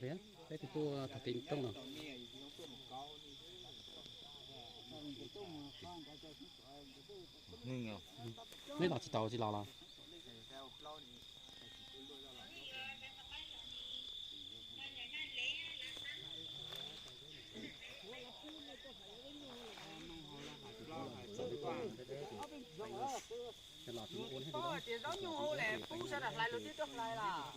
Peb twb tuaj tag kev tooj no. Nej los tsis tau tsis los los. Tias zaub nyuj hau lawm, pub sawv daws hlais los twb tuaj hlais lawm.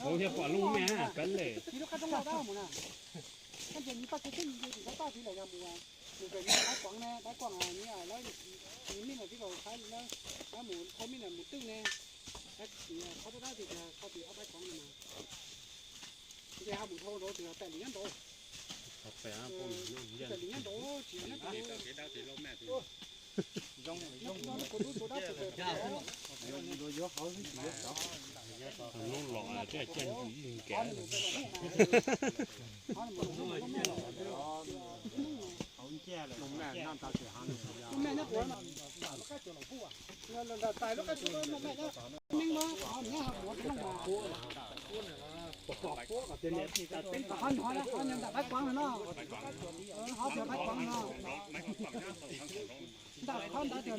Ua thiab pom lub me peb le. Mus pem nws paj kub teb nws yus tsis txhob toj txiv lawm yog mus, mus pem nws Baib Kuav ne, Baib Kuav nyiaj lawv, nws me ntawd tib los saib lawv, lawv mus thauj me ntawd mus twj ne, qhov dab dab tis qhov tis ob Baib Kuav no mas, ces ho mus thauj nraud tis pem lwm nyob nraud, pem lwm nyob nraud tsis yog nyob pem. Hnub los twb caij ntsis ib nkawm. Ntawm qhov ntawd tias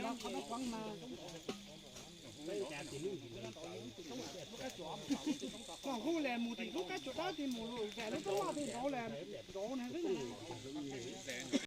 lawv qhov Baib Kuav mas, kom hu lawm mus tim lub kab tsuas dab tis mus lawm, lub kab loj tis nraud lawm, nraud na xwb na.